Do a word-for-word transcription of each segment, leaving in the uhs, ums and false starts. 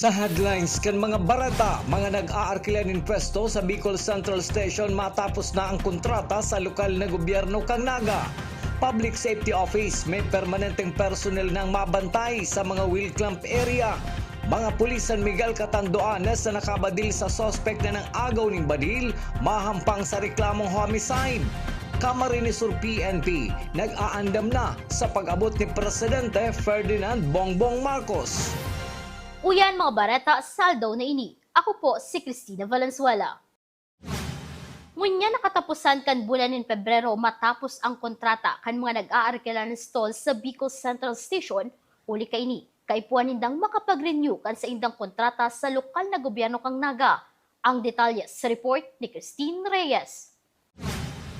Sa headlines kan mga bareta, mga nag-aarkila nin pwesto sa Bicol Central Station matapos na ang kontrata sa lokal na gobyerno kan Naga. Public Safety Office, may permanenteng personnel nang mabantay sa mga wheel clamp area. Mga pulis San Miguel, Catanduanes na nakabadil sa suspek na nag-agaw nin badil, mahampang sa reklamong homicide. Camarines Sur P N P, nag-aandam na sa pag-abot ni Presidente Ferdinand Bongbong Marcos. Uyan mga bareta, saldo na ini. Ako po si Cristina Valenzuela. Ngunyan na kataposan kan bulan nin Pebrero matapos ang kontrata kan mga nag-aarkila nin stall sa Bicol Central Station, huli kaini, kaipuhan nindang makapag-renew kan saindang kontrata sa lokal na gobyerno kan Naga. Ang detalye sa report ni Christine Reyes.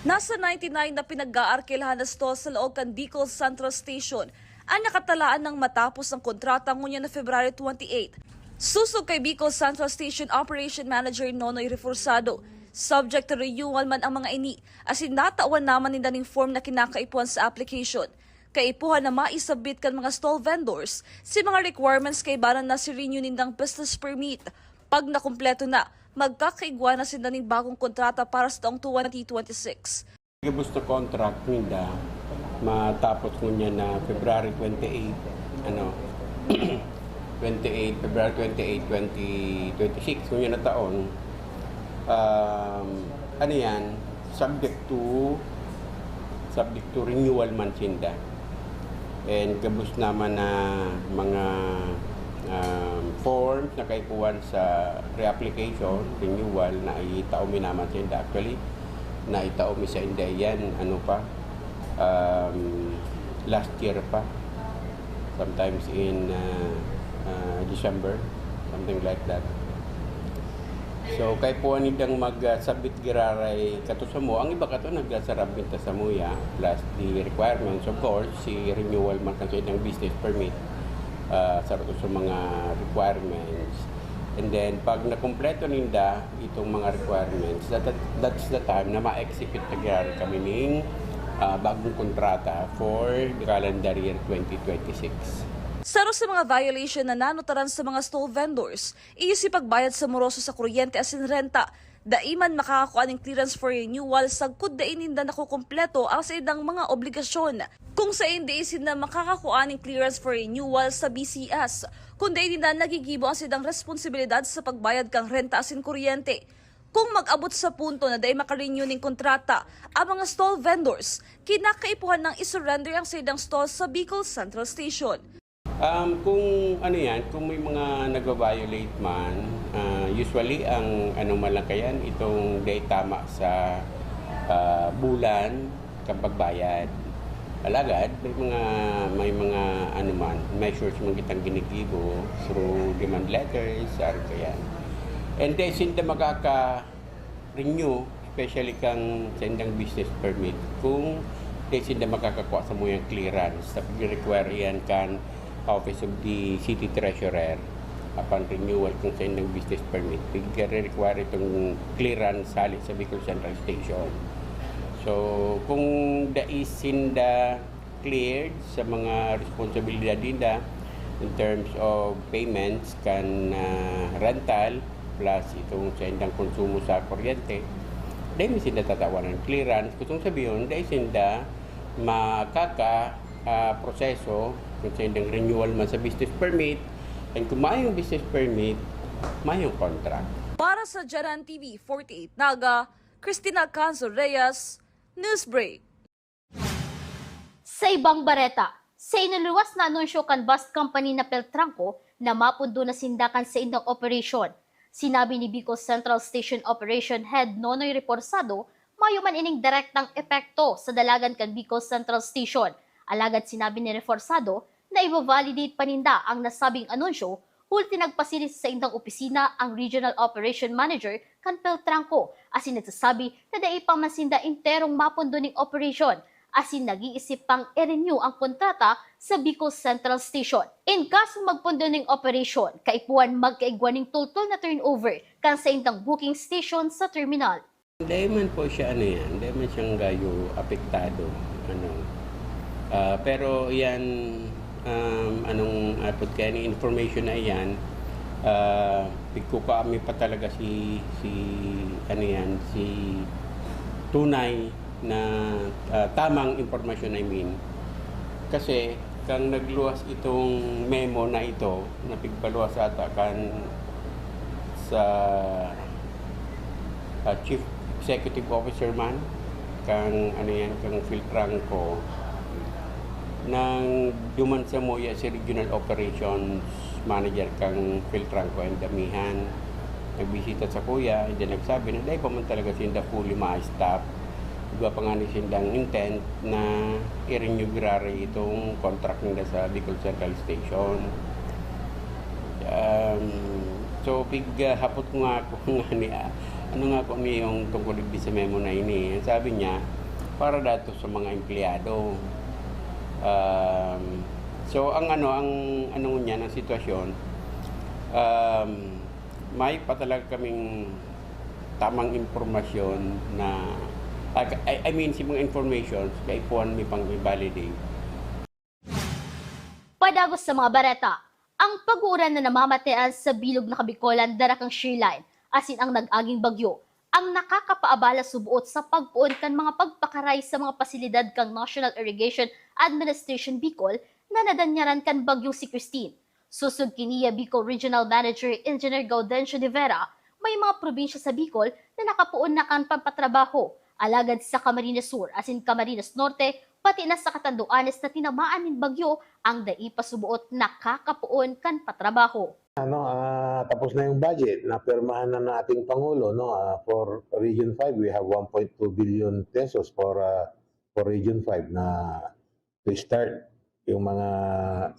Nasa ninety-nine na pinag-aarkilahan na stall sa laog kan Bicol Central Station ang nakatalaan nang matapos ang kontrata ngunyan na February twenty-eight. Sosog kay Bicol Central Station Operation Manager Nonoy Reforzado, subject to renewal man ang mga ini, asin natawan naman ninda ning form na kinakaipuhan sa application. Kaipuhan na maisabit kan mga stall vendors si mga requirements kaibanan na si renew nindang business permit. Pag nakumpleto na, magkakaigwa na sinda ning bagong kontrata para sa taong twenty twenty-six. Gabos na contract ninda, matapos ngunyan na February twenty-eight, ano, twenty-eight, February twenty-eight, twenty twenty-six, ngunyan na taon. Um, ano yan, subject to, subject to renewal man sinda. And gabos naman na mga, um, forms na kaipuhan sa reapplication, renewal, na itao mi naman sinda. Actually, na itao mi sa India yan, ano pa, um, last year pa. Sometimes in, uh, uh, December, something like that. So, kaipuhan nindang mag-submit giraray kato samo. Ang iba kato nagsasarabmit ta samuya, plus the requirements. Of course, si renewal man kan saindang business permit, ah, saro to sa mga requirements. And then, pag nakumpleto ninda itong mga requirements, that, that, that's the time na ma-execute na giraray kami ning, ah, bagong kontrata for the calendar year twenty twenty-six. Saro sa mga violation na nanotaran sa mga stall vendors iyo si pagbayad sa moroso sa kuryente asin renta. Dai man makakakua nin clearance for renewal sagkod dai ninda nakukumpleto ang saindang mga obligasyon. Kung sain dai sinda makakakua nin clearance for renewal sa B C S, kun dai ninda nagigibo ang saindang responsibilidad sa pagbayad kan renta asin kuryente. Kung mag-abot sa punto na dai maka-renew nin kontrata ang mga stall vendors, kinakaipuhan nang i-surrender ang saindang stall sa Bicol Central Station. Um, kung ano yan, kung may mga nagva-violate man, ah, usually ang ano man lang kayan, itong dai tama sa, ah, bulan kan pagbayad. Alagad, may mga, may mga ano man, measures man kitang ginigibo through demand letters, saro kayan. And then, sinda makaka- renew, especially kan saindang business permit, kung dai sinda makakakua samuyang clearance, sa pag-require iyan kan Office of the City Treasurer, apan renewal kan saindang business permit, pig-require itong clearance hali sa Bicol Central Station. So, kung dai sinda cleared sa mga responsibilidad ninda in terms of payments kan, ah, rental plus itong saindang konsumo sa kuryente, dai man sinda tatawan ng clearance. Gustong sabihon, dai sinda makaka, ah, proseso kung saindang renewal man sa business permit. And kung mayong business permit, mayong contract. Para sa Jaran T V forty-eight Naga, Christina Canzo Reyes, Newsbreak. Sa ibang bareta, sa inuluwas na anunsyo kan bus company na Peltrangco na mapundo na sinda kan saindang operasyon, sinabi ni Bicol Central Station Operation Head Nonoy Reforzado, mayo man ining direktang epekto sa dalagan kan Bicol Central Station. Alagad sinabi ni Reforzado na ibabalidate pa ninda ang nasabing anunsyo, huli ta nagpasiring sa saindang opisina ang Regional Operation Manager kan Peltrangco, asin nagsasabi na dai pa man sinda enterong mapundo ning operasyon, asin nag-iisip pang i-renew ang kontrata sa Bicol Central Station. In kasong magpundo ning operasyon, kaipuhan magkaigwa ning tultol na turnover kan saindang booking station sa terminal. Dai man po siya, ano yan, dai man siyang gayo apektado, ano. Ah, pero yan, um, anong, ah, pagka ni information na yan, Ah, pigkukua mi pa talaga si, si, ano yan, si tunay na, ah, tamang impormasyon, I mean. Kasi, kang nagluwas itong memo na ito, na pigpaluwas ata kan sa, ah, Chief Executive Officer man, kang, ano yan, kang Filtranco, nang duman samuya si Regional Operations Manager kang Filtranco and Damihan. Nagbisita sakuya, and then nagsabi na dai pa man talaga sinda fully ma-staff. Igwa pa nga ni sindang intent na i-renew giraray itong contract nila sa Bicol Central Station. Um, so, pig, ah, hapot ko nga ako nga ni, ah, ano nga ako ni yung tungkol digdi sa memo na ini. Ang sabi niya, para dato sa mga empleyado. Um, so, ang ano, ang ano niyan, ang sitwasyon, um, may pa talaga kaming tamang impormasyon na, ah, I, I mean, si mga informations, kaipuhan mi pang i-validate. Padagos sa mga bareta, ang pag-uuran na namamatean sa bilog na Kabikolan dara kan shear line, asin ang nag-aging bagyo, ang nakakapaabala suboot sa pagpoon kan mga pagpakaray sa mga pasilidad kan National Irrigation Administration Bicol na nadanyaran kan bagyong si Christine. Sosog ki Nia Bicol Regional Manager Engineer Gaudencio de Vera, may mga probinsya sa Bicol na nakapoon na kan pampatrabaho, alagad sa Camarines Sur asin Camarines Norte, pati na sa Catanduanes na tinamaan nin bagyo, ang dai pa suboot nakakapoon kan patrabaho. Ano, ah, tapos na yung budget na pirmahan na ng ating Pangulo, no? Ah, for Region five, we have one point two billion pesos for, ah, for Region five na to start yung mga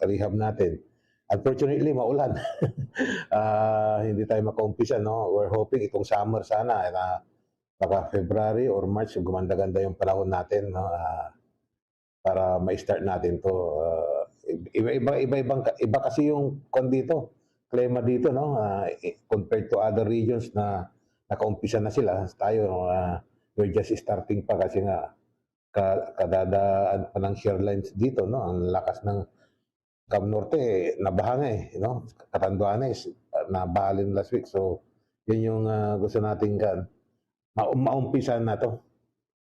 rehab natin. Unfortunately, maulan. Ah, hindi tayo makaumpisa, no? We're hoping itong summer sana, eh, na baka February or March, gumanda-ganda yung panahon natin, no? Ah, para ma-start natin to. Ah, iba-iba, iba-ibang, iba kasi yung kon dito, klima dito, no? Ah, i- compared to other regions na nakaumpisa na sila, tayo, ah, we're just starting pa kasi nga ka, kadadaan pa ng shear lines dito, no? Ang lakas ng Cam Norte, nabaha nga eh, no? Catanduanes, nabaha din last week. So, yun yung ah, gusto natin kan ma- maumpisan na to.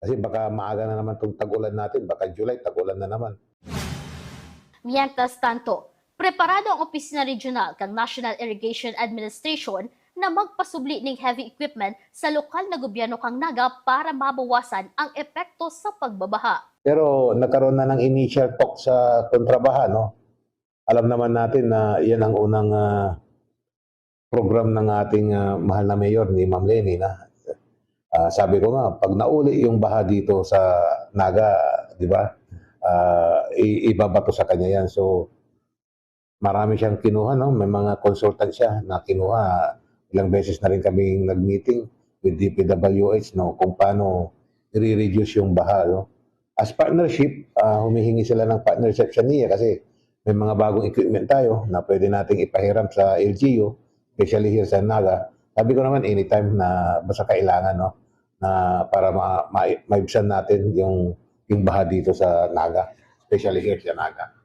Kasi baka maaga na naman tong tag-ulan natin, baka July, tag-ulan na naman. Mientras tanto, preparado ang Opisina Regional kan National Irrigation Administration na magpasubli ning heavy equipment sa lokal na gobyerno kan Naga para mabawasan ang epekto sa pagbabaha. Pero nagkaroon na ng initial talk sa kontrabaha, no? Alam naman natin na yan ang unang ah, program ng ating ah, mahal na mayor ni Ma'am Leni na ah, sabi ko nga, pag nauli yung baha dito sa Naga, di ba? Ah, i- ibabato sa kanya yan. So, marami siyang kinuha, no? May mga consultant siya na kinuha. Ilang beses na rin kaming nag-meeting with D P W H, no? Kung paano i-reduce yung baha, no? As partnership, ah, humihingi sila ng partnership sa niya kasi may mga bagong equipment tayo na pwede nating ipahiram sa L G U, especially here sa Naga. Sabi ko naman, anytime na basta kailangan, no? Na para ma ma maibsan natin yung yung baha dito sa Naga, especially here sa Naga.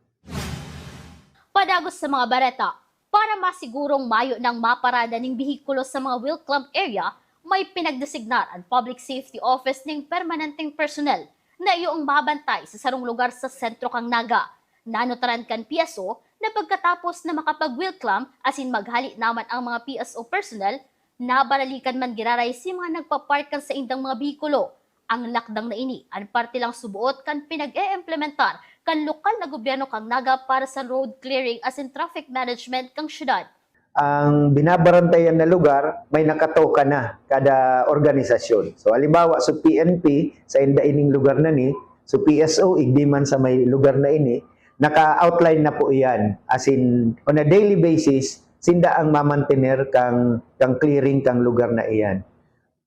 Padagos sa mga bareta, para masigurong mayo nang maparada ning behikulo sa mga wheel clamp area, may pinagdesignar ang Public Safety Office ning permanenteng personnel na iyong mabantay sa sarong lugar sa sentro kan Naga. Nanotaran kan P S O na pagkatapos na makapag-wheel clamp asin maghali naman ang mga P S O personnel, nabaralikan man giraray si mga nagpapark kan saindang mga behikulo. Ang lakdang na ini an parte lang suboot kan pinag-eemplementar kan lokal na gobyerno kan Naga para sa road clearing asin traffic management kan syudad. Ang binabarantayan na lugar, may nakatoka na kada organisasyon. So halimbawa, so P N P, sa inda ining lugar na ni, so P S O, igdi man sa may lugar na ini, naka-outline na po iyan. As in, on a daily basis, sinda ang mamantener kang, kang clearing kang lugar na iyan.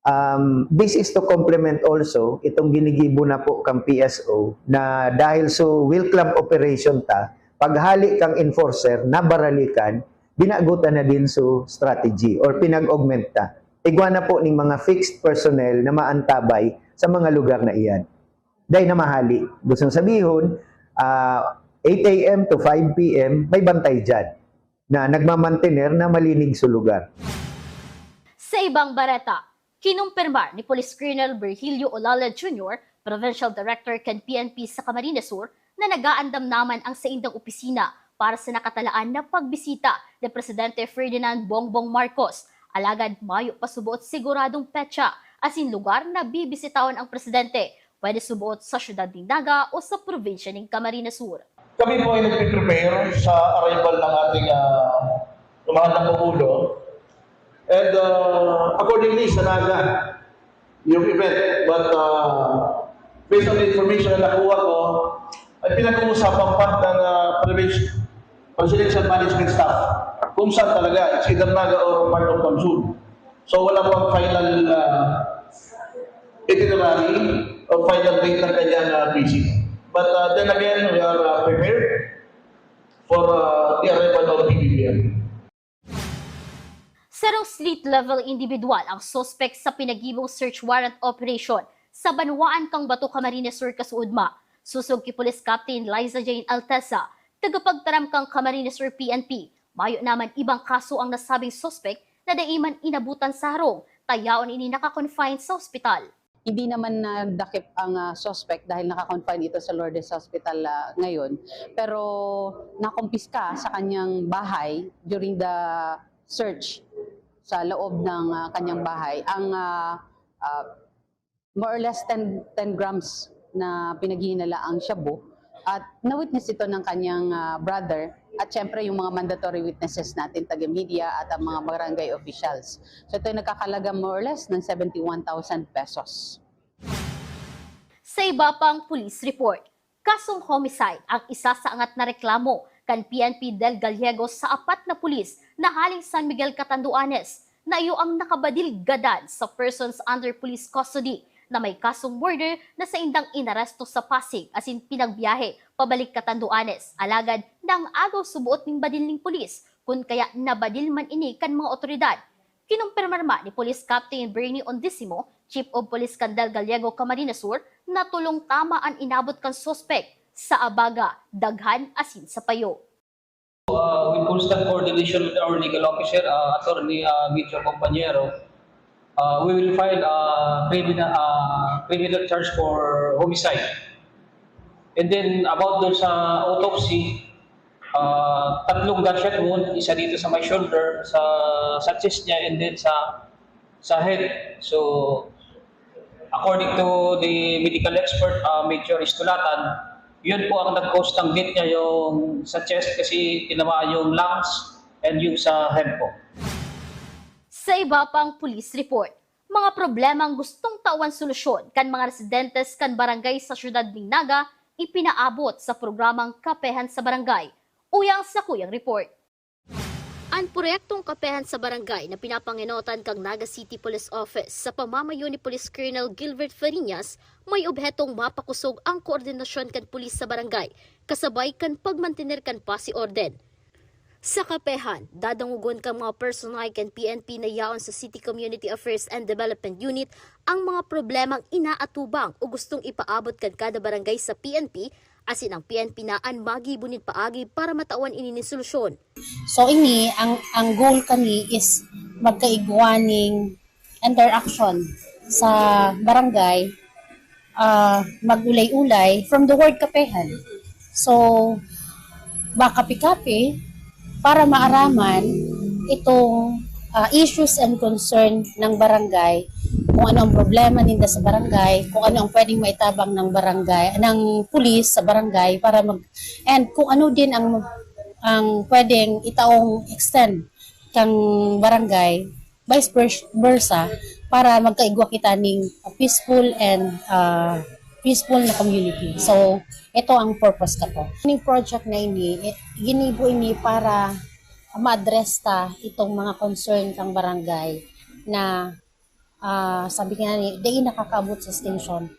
Um, this is to complement also itong ginigibo na po kang P S O na dahil sa wheel clamp operation ta, paghali kang enforcer, nabaralikan, binagutan na din sa strategy or pinag-augment ta. Igwa na po ning mga fixed personnel na maantabay sa mga lugar na iyan. Dahil na mahali. Gusto sabihon, uh, eight a.m. to five p.m., may bantay dyan. na nagmamantener na malinis so lugar. Sa ibang bareta, kinumpirmar ni Police Colonel Virgilio Olalla Junior, Provincial Director kan P N P sa Camarines Sur, na nag-aandam naman ang saindang opisina para sa nakatalaan na pagbisita ni Presidente Ferdinand Bongbong Marcos. Alagad mayo pa suboot siguradong petsa asin lugar na bibisitahon ang presidente, pwede suboot sa siyudad nin Naga o sa probinsya nin Camarines Sur. Kami po ay nagpe-prepare sa arrival ng ating uh, mahal na Pangulo. And uh, accordingly, sa Naga, yung event. But uh, based on the information na nakuha ko, ay pinag-uusapan pa ng uh, presidential management staff kung saan talaga, it's either Naga or part of Kamsud. So wala pang final uh, itinerary o final date ng kanyang uh, visit. But uh, then again, we are uh, prepared for uh, the arrival of P B B M. Sarong street-level individual ang suspek sa pinagibong search warrant operation sa banwaan kan Bato, Camarines Sur, kasuodma. Sosog ki Police Captain Liza Jane Altesa, tagapagtaram kan Camarines Sur P N P, mayo naman ibang kaso ang nasabing suspek na dai man inabutan sa harong, ta yaon ini naka-confine sa ospital. Hindi naman nagdakip ang uh, suspect dahil naka-confine ito sa Lourdes Hospital uh, ngayon. Pero nakumpiska sa kanyang bahay during the search sa loob ng uh, kanyang bahay ang uh, uh, more or less ten, ten grams na pinaghihinalaang shabu. At na-witness ito ng kanyang uh, brother at syempre yung mga mandatory witnesses natin, taga-media at ang mga barangay officials. So ito ay nagkakalaga more or less ng seventy-one thousand pesos. Sa iba pang police report, kasong homicide ang isa sa angat na reklamo kan P N P Del Gallego sa apat na pulis na haling San Miguel, Catanduanes, na iyo ang nakabadil gadan sa persons under police custody na may kasong murder na saindang inaresto sa Pasig asin pinagbiyahe pabalik Catanduanes, alagad nang agaw suboot nin badil nin pulis, kun kaya nabadil man ini kan mga otoridad. Kinumpirmar man ni Police Captain Bernie Ondisimo, Chief of Police kan Del Gallego, Camarines Sur, na tolong tama an inabot kan suspek sa abaga, daghan asin sa payo. Uh, with constant coordination with our legal officer, uh, Attorney uh, Mitchell Compañero, uh, we will file a criminal, uh, criminal charge for homicide. And then about doon sa autopsy, uh, tatlong gunshot wound, isa dito sa my shoulder, sa, sa chest niya, and then sa sa head. So, according to the medical expert, uh, Major Istulatan, yun po ang nag-cause ng death niya, yung sa chest kasi tinamaan yung lungs and yung sa head po. Sa iba pang police report, mga problemang gustong tawan solusyon kan mga residentes kan barangay sa siyudad nin Naga ipinaabot sa programang Kapehan sa Barangay. Uyang sa kuyang report. An proyektong kapehan sa barangay na pinapangenotan kan Naga City Police Office sa pamamayo ni Police Colonel Gilbert Fariñas may obhetong mapakosog ang koordinasyon kan pulis sa barangay kasabay kan pagmantener kan pasi orden. Sa kapehan, dadangogon kan mga personahe kan P N P na yaon sa City Community Affairs and Development Unit ang mga problemang inaatubang o gustong ipaabot kan kada barangay sa P N P asin ang P N P na an magibo nin paagi para matawan ini nin solusyon. So ini, ang, ang goal kami is magkaigwa ning interaction sa barangay, uh, mag-ulay-ulay from the word kapehan. So, baka pikapi para maaraman itong uh, issues and concern ng barangay, kung ano ang problema ninda sa barangay, kung ano ang pwedeng maitabang ng barangay, ng pulis sa barangay para mag and kung ano din ang ang pwedeng itaong extend kang barangay vice versa para magkaigwa kita ning peaceful and uh, peaceful na community. So, ito ang purpose ka po. Ning project na ini, eh, ginibo ini para ma-address ta itong mga concern kang barangay na uh, sabi nga ni, di nakakaabot sa station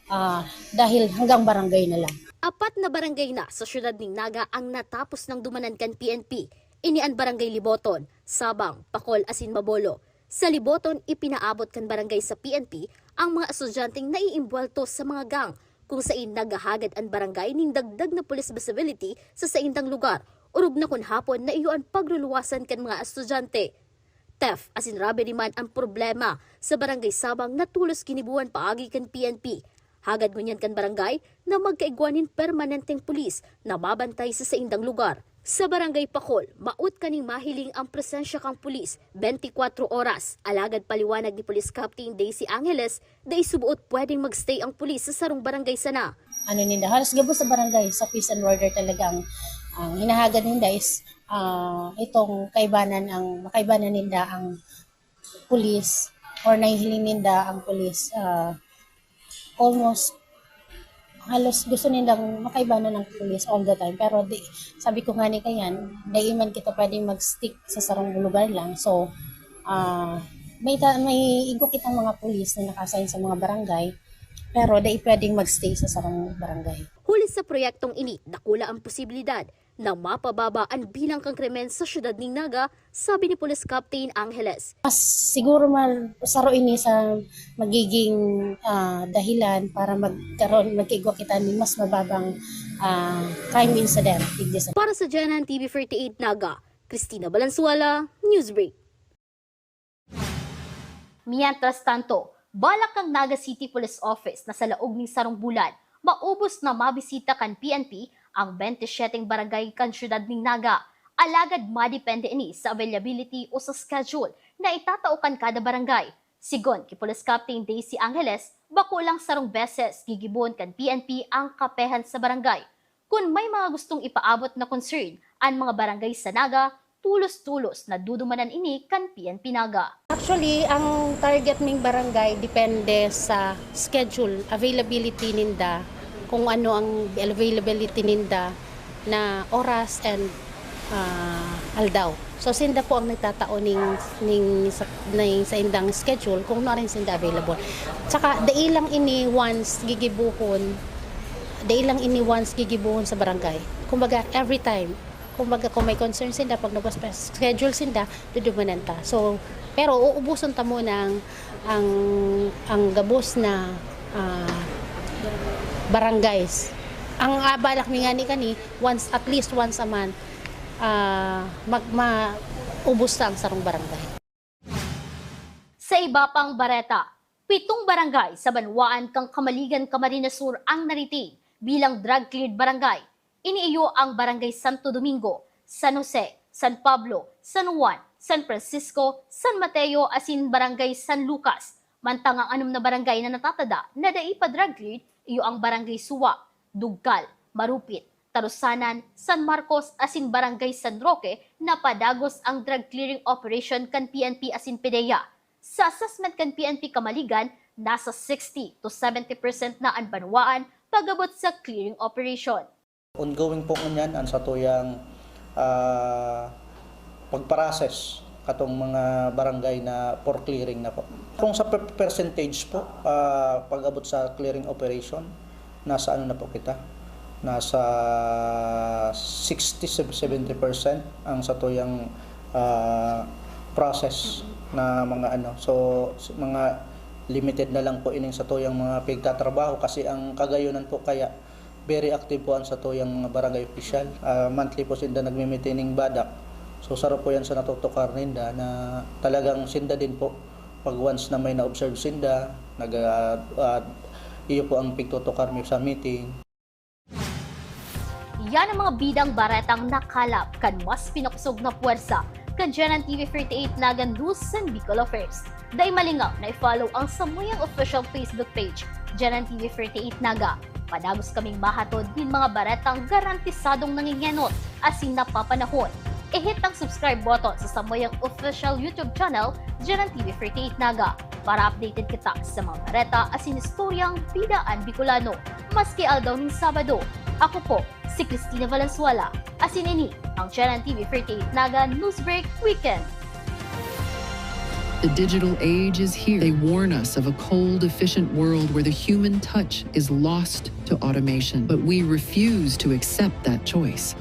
uh, dahil hanggang barangay na lang. Apat na barangay na sa siyudad ning Naga ang natapos nang dumanan kan P N P. Ini an Barangay Liboton, Sabang, Pacol asin Mabolo. Sa Liboton, ipinaabot kan barangay sa P N P ang mga estudyanteng naiimbwelto sa mga gang, kung sain naghahagad an barangay ning dagdag na police visibility sa saindang lugar, Orog na kun hapon na iyo an pagluluwasan kan mga estudyante. Theft asin robbery man an problema sa Barangay Sabang na tolos ginibohan paagi kan P N P. Hagad ngunyan kan barangay na magkaigwa nin permanenteng pulis na babantay sa saindang lugar. Sa Barangay Pacol, maot kaning mahiling ang presensya kan pulis twenty-four oras, alagad paliwanag ni Police Captain Daisy Angeles, dai suboot pwedeng mag-stay ang pulis sa sarong barangay sana. Ano ninda, halos gabos sa barangay, sa peace and order talaga ang, ang hinahagad ninda is, ah, itong kaibanan, ang makaibanan ninda ang pulis or nahihiling ninda ang pulis. Ah, almost, halos gusto nindang makaibanan ang pulis all the time. Pero di, sabi ko nga ni kayan, dai man kita pwedeng mag-stick sa sarong lugar lang. So, ah, may ta-, may igwa kitang mga pulis na naka-assign sa mga barangay, pero dai pwedeng mag-stay sa sarong barangay. Huli sa proyektong ini, dakula ang posibilidad na mapababa an bilang kan krimen sa siyudad nin Naga, sabi ni Police Captain Angeles. Mas siguro man, saro ini sa magiging, ah, dahilan para magkaroon, magkaigwa kita nin mas mababang, ah, crime incident digdi sa Para sa G N N T V forty-eight Naga, Christina Valenzuela, Newsbreak. Mientras tanto, balak kan Naga City Police Office na sa laog nin sarong bulan, maubos na mabisita kan P N P ang twenty-siyete barangay kan siyudad nin Naga. Alagad madepende ini sa availability o sa schedule na itatao kan kada barangay. Sigon ki Police Captain Daisy Angeles, bako lang sarong beses gigibon kan P N P ang kapehan sa barangay. Kun may mga gustong ipaabot na concern an mga barangay sa Naga, tulos-tulos na dudumanan ini kan P N P Naga. Actually, ang target ning barangay depende sa schedule, availability ninda, kung ano ang availability ninda na oras and, ah, aldaw. So, sinda po ang nagtatao ning, ning sa, ning saindang schedule kung nuarin sinda available. Tsaka, dai lang ini once gigibuhon, dai lang ini once gigibuhon sa barangay. Kumbaga, every time. Kumbaga, kung may concern sinda, pag nag-schedule sinda, dudumanan ta. So, pero uubuson ta muna ang, ang, ang gabos na, ah, barangays. Ang, ah, balak mi ngani kani, once, at least once a month, ah, mag-, maubos ta ang sarong barangay. Sa iba pang bareta, pitong barangay sa banwaan kan Camaligan, Camarines Sur ang nariting bilang drug-cleared barangay. Ini iyo ang Barangay Santo Domingo, San Jose, San Pablo, San Juan, San Francisco, San Mateo asin Barangay San Lucas. Mantang ang anom na barangay na natatada na dai pa drug-cleared, iyo ang Barangay Suwa, Dugcal, Marupit, Tarusanan, San Marcos asin Barangay San Roque na padagos ang drug clearing operation kan P N P asin PDEA. Sa assessment kan P N P Camaligan, nasa sixty to seventy percent na an banwaan pag-abot sa clearing operation. Ongoing po ngunyan an satuyang, ah, pagparases katong mga barangay na for clearing na po. Kung sa per-, percentage po, ah, pag-abot sa clearing operation, nasa ano na po kita? Nasa sixty, seventy percent ang satuyang, ah, process na mga ano. So, s-, mga limited na lang po ining satuyang mga pigtatrabaho kasi ang kagayunan po kaya very active po ang satuyang mga barangay opisyal. Ah, monthly po sinda nagmi-meeting ning BADAC. So, saro po yan sa natutukar ninda na talagang sinda din po, pag once na may na-observe sinda, nag, ah, ah, iyo po ang pigtutukar mi sa meeting. Yan ang mga bidang baretang nakalap kan mas pinakusog na puwersa kan G N N T V forty-eight Naga News and Bicol Affairs. Dai malingaw na i-follow ang samuyang official Facebook page, G N N T V forty-eight Naga. Padagos kaming mahatod nin mga baretang garantisadong nangingenot asin napapanahon. I-hit ang subscribe button sa samuyang official YouTube channel, G N N T V forty-eight Naga, para updated kita sa mga bareta asin istoryang bida an Bicolano, maski aldaw nin Sabado. Ako po si Christina Valenzuela, asin ini ang G N N T V forty-eight Naga Newsbreak Weekend. The digital age is here. They warn us of a cold, efficient world where the human touch is lost to automation. But we refuse to accept that choice.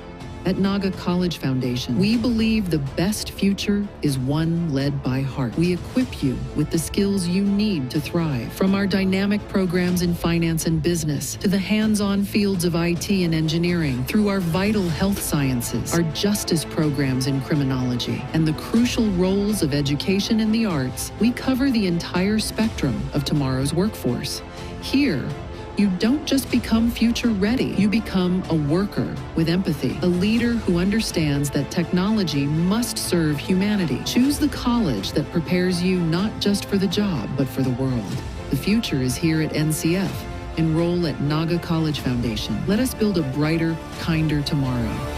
At Naga College Foundation, we believe the best future is one led by heart. We equip you with the skills you need to thrive, from our dynamic programs in finance and business to the hands-on fields of I T and engineering, through our vital health sciences, our justice programs in criminology, and the crucial roles of education and the arts. We cover the entire spectrum of tomorrow's workforce. Here, you don't just become future ready, you become a worker with empathy, a leader who understands that technology must serve humanity. Choose the college that prepares you not just for the job, but for the world. The future is here at N C F. Enroll at Naga College Foundation. Let us build a brighter, kinder tomorrow.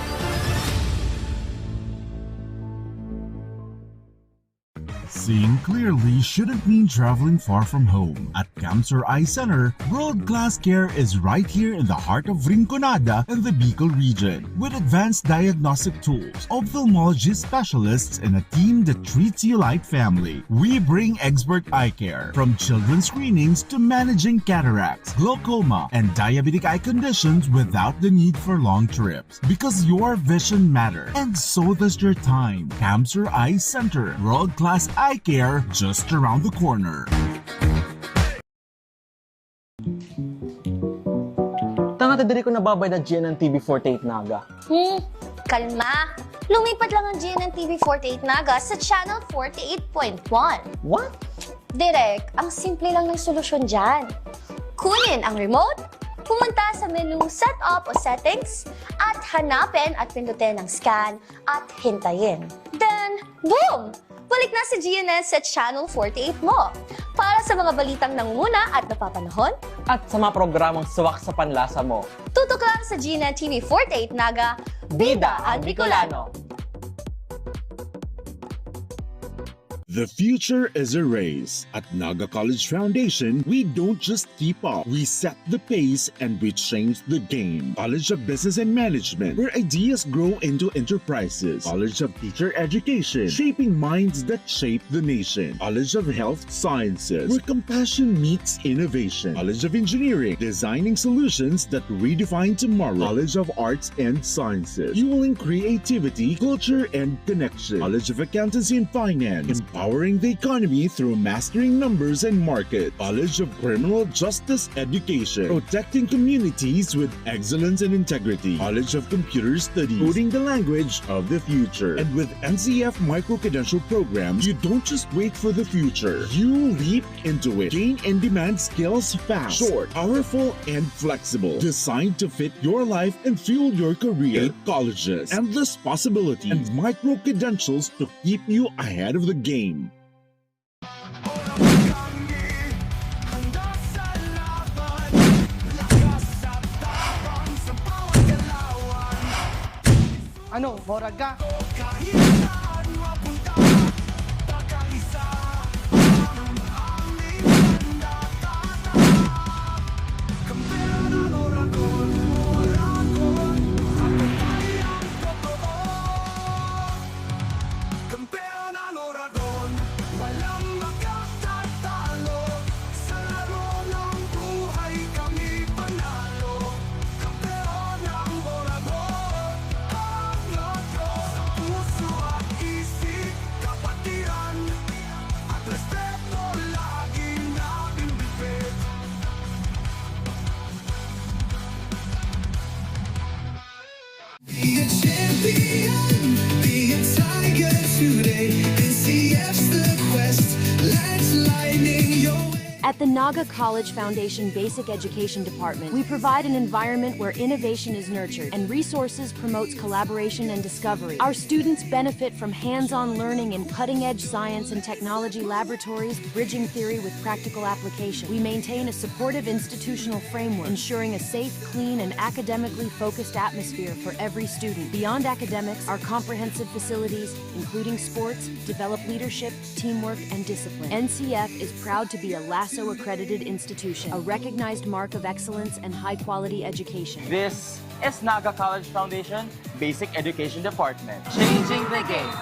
Seeing clearly shouldn't mean traveling far from home. At Camsur Eye Center, world-class care is right here in the heart of Rinconada and the Bicol region. With advanced diagnostic tools, ophthalmology specialists, and a team that treats you like family, we bring expert eye care, from children's screenings to managing cataracts, glaucoma, and diabetic eye conditions without the need for long trips. Because your vision matters, and so does your time. Camsur Eye Center, world-class eye care just around the corner. Tanga ta diri ko nababayad na G N N T V forty-eight Naga. Hmm, kalma. Lumipat lang ang G N N T V forty-eight Naga sa Channel forty-eight point one. What? Direk, ang simple lang ng solusyon dyan. Kunin ang remote, pumunta sa menu Setup o Settings, at hanapin at pindutin ang Scan at hintayin. Then, boom! Balik na si G N N sa Channel forty-eight mo. Para sa mga balitang nangunguna at napapanahon, At sa mga programang swak sa panlasa mo. Tutok lang sa G N N T V forty-eight Naga, Bida ang Bicolano. The future is a race. At Naga College Foundation, we don't just keep up. We set the pace and we change the game. College of Business and Management, where ideas grow into enterprises. College of Teacher Education, shaping minds that shape the nation. College of Health Sciences, where compassion meets innovation. College of Engineering, designing solutions that redefine tomorrow. College of Arts and Sciences, fueling creativity, culture, and connection. College of Accountancy and Finance, empowering the economy through mastering numbers and market. College of Criminal Justice Education, protecting communities with excellence and integrity. College of Computer Studies, coding the language of the future. And with N C F micro-credential programs, you don't just wait for the future. You leap into it. Gain in-demand skills fast, short, powerful, and flexible. Designed to fit your life and fuel your career. Eight colleges, endless possibilities, and micro-credentials to keep you ahead of the game. Ano, morag ka? At the Naga College Foundation Basic Education Department, we provide an environment where innovation is nurtured and resources promotes collaboration and discovery. Our students benefit from hands-on learning in cutting-edge science and technology laboratories, bridging theory with practical application. We maintain a supportive institutional framework, ensuring a safe, clean, and academically focused atmosphere for every student. Beyond academics, our comprehensive facilities, including sports, develop leadership, teamwork, and discipline. N C F is proud to be a LASO accredited institution, a recognized mark of excellence and high quality education. This is Naga College Foundation Basic Education Department. Changing the game.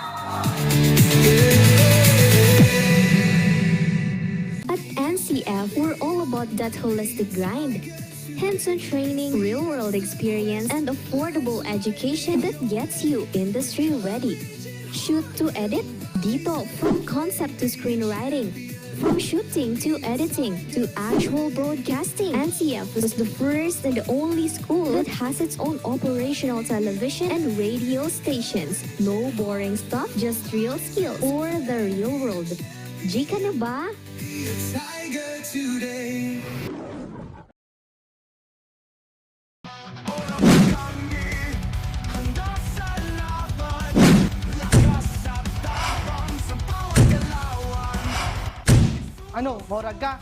At N C F, we're all about that holistic grind. hands-on training, real-world experience, and affordable education that gets you industry-ready. Shoot to edit? Dito, from concept to screenwriting, from shooting to editing to actual broadcasting, N C F is the first and only school that has its own operational television and radio stations. No boring stuff, just real skills for the real world. G ka na ba? Ano, maurag ka?